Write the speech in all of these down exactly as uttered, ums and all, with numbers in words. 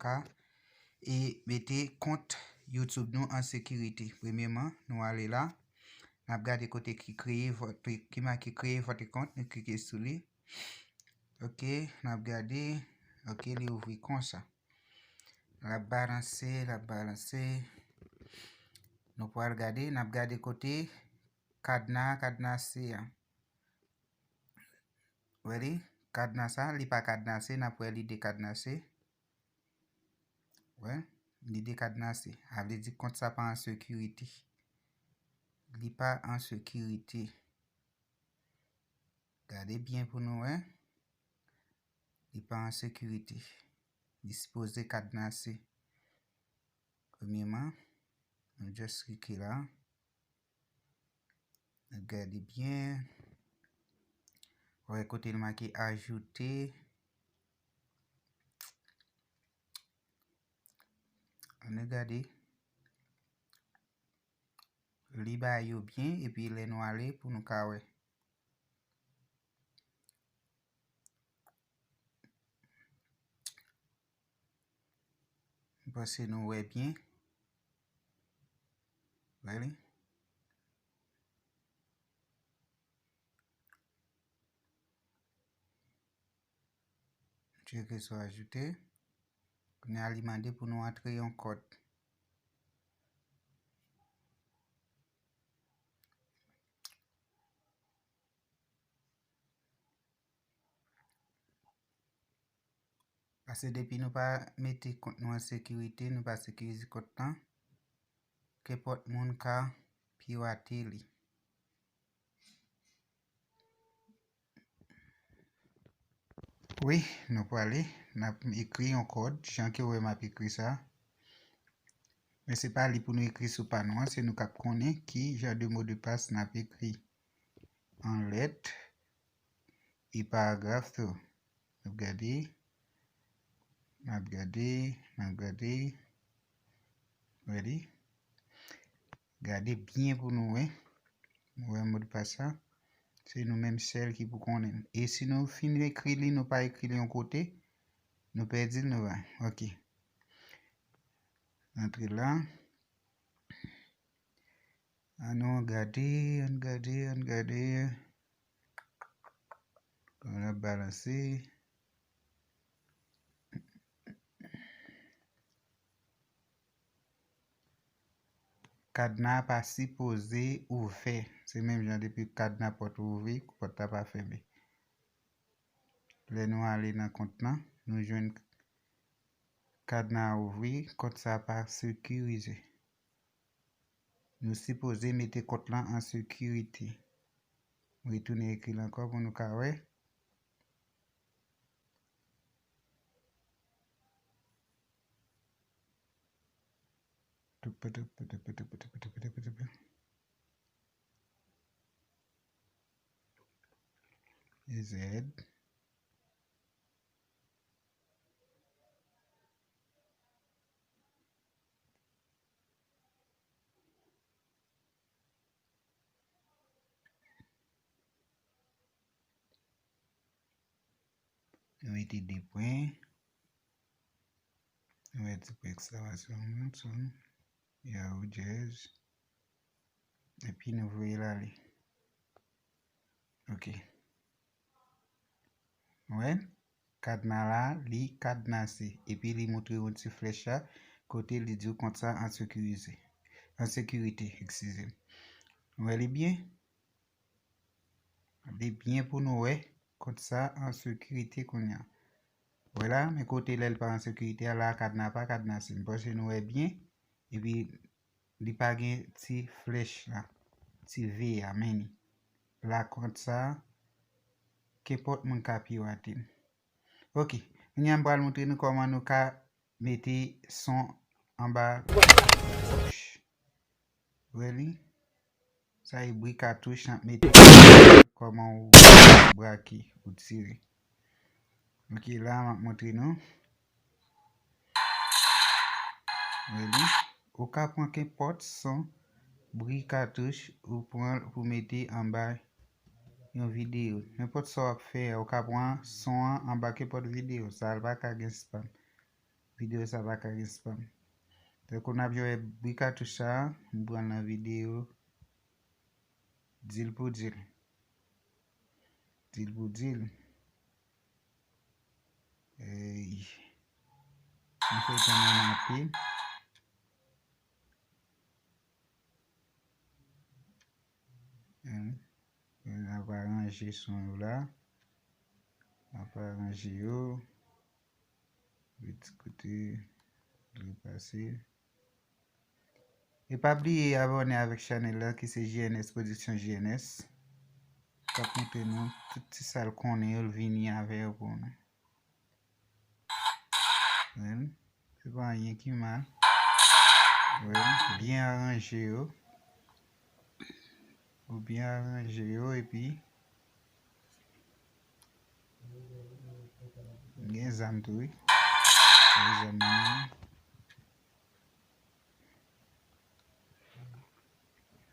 ka e mete kont YouTube nou an sekirite. Premyeman, nou ale la. N ap gade kote ki kreye vòt, ki make kreye vòt kont, nou klike sou li. Ok, n ap gade. Ok, li ouvri konsa. L ap balanse, l ap balanse. Nou pral gade, n ap gade kote kadna, kadnase a. Wè li? Kadna sa, li pa kadnase, n ap wè li dekadnase. Wè, li dekadnase. A vle di kont sa pa an sekirite. Li pa an sekirite. Gade byen pou nou wè. Li pa an sekirite. Li sipoze kadnase. Premyeman, nou just klike la. Gade byen. Wè kote l make ajoute. Ann gade. Li ba yo byen, epi lè nou ale pou nou ka wè. M panse nou wè byen. Wè li? Tcheke sou ajoute. Kounye a li mande pou nou antre yon kòd. Paske depi nou pa mete kont nou an sekirite, nou pa sekirize kont lan, kenpòt moun ka pirate li. Wi, nou prale, n ap ekri yon kòd, jan ke w wè m ap ekri sa. Men se pa li pou nou ekri sou pa nou an, se nou k ap konnen ki jan de mo de pas n ap ekri. An lèt e paragraf tou. N ap gade, n ap gade, n ap gade. Ready? Gade byen pou nou wè. Nou wè modpas la. Se nou menm sèl ki pou konnen l. E si nou fin ekri li, nou pa ekri li yon kote, nou pèdi l, nou va. Ok. Antre la. Ann nou gade, ann gade, ann gade. Ann ap balanse. Kadna a pa sipoze ouvè. Se menm jan depi kadna pòt ouvri, pòt la pa fèmen. Lè nou ale nan kont lan, nou jwenn kadna a ouvri, kont sa pa sekirize. Nou sipoze mete kont lan an sekirite. M retounen ekri l ankò pou nou ka wè. E zèd. Nou mete de pwen. Nou mete ti pwen ekslamasyon an sou Yahoo Jazz. Epi nou voye l ale. Ok. Wè, kadna la, li kadnase. Epi li montre yon ti flèch la, kote li di w kont sa an sekirize. An sekirite, eskize m. Wè li byen? Li byen pou nou wè kont sa an sekirite kounye a. Wè la, men kote lè l pa an sekirite a, la kadna pa kadnase. M panse nou wè byen. Epi, li pa gen ti flèch la, ti V a, men li. La kont sa, kenpòt moun ka pirate l. Ok, kounye a m pral montre nou kòman nou ka mete son anba katouch. Wè li? Sa e bri katouch n ap mete. Kòman ou brake, ou tire. Ok, la m ap montre nou. Wè li? Ou ka pran kenpòt son bri katouch, ou pran l pou mete anba yon videyo. Nenpòt sa w ap fè, ou ka pran son an anba kenpòt videyo. Sa l pa ka gen spam. Videyo sa pa ka gen spam. Tankou n ap jwe bri katouch sa, m pran nan videyo. Dil pou dil. Dil pou dil. Ey. M fè tan nan api. N ap aranje son yo la. N ap aranje yo. Vit kote li pase. E pa bliye abòne avèk chanèl la ki se J N S Production J N S. K ap montre nou tout ti sa l konnen yo, l vini avè yo pou nou. Wi, se pa anyen ki mal. Wi, byen aranje yo. Ou byen aranje yo epi gen zam tou wi. Gen zam nan men.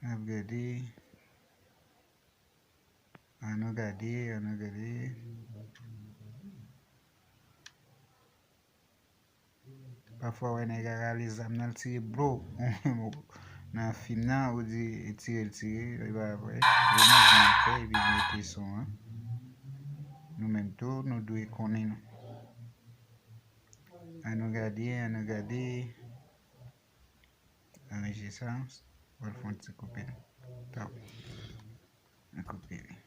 N ap gade. An nou gade, an nou gade. Pafwa wè nèg a rale zam nan, l tire blo. Nan fim nan, ou di tire, l tire, e pa vre. Li mouvman l fè, epi l mete son an. Nou menm tou, nou dwe konnen nou. An nou gade, an nou gade. Aranje sa, w al fè yon ti koupe. Tap. Koupe li.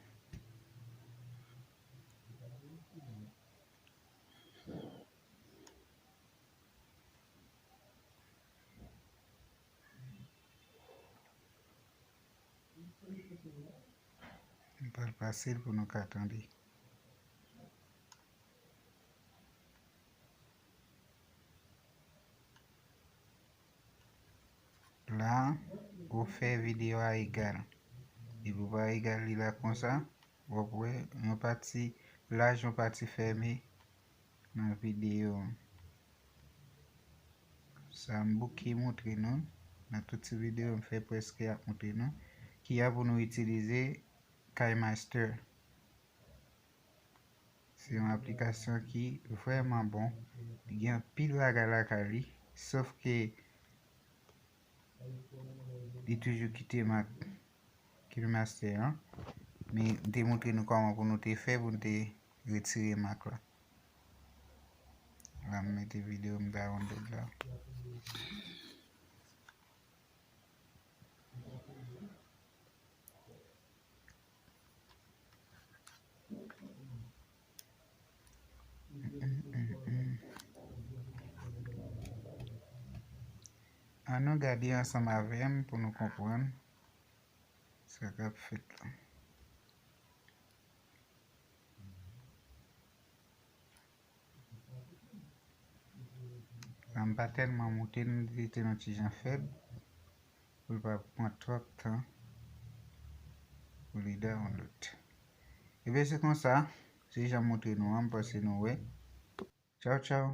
M pral pase l pou nou ka tande. La, ou fè videyo a egal. Epi ou pa egal li la konsa, w ap wè yon pati laj, yon pati fèmen nan videyo an. Sa m bouke montre nou. Nan tout ti videyo m fè prèske ap montre nou ki a pou nou itilize KineMaster. Se yon aplikasyon ki vrèman bon. Li gen anpil bagay lakay li, sòf ke li toujou kite mak KineMaster an. Men m te montre nou kòman pou nou te fè pou nou te retire mak la. La m mete videyo m download la. An nou gade ansanm avè m pou nou konprann sa k ap fèt la. Sa m pa tèlman moute l, m te kite l yon ti jan fèb pou l pa pran twòp tan pou li download. Ebyen, se konsa, se jan m montre nou an, m panse nou wè. Tchaw, tchaw.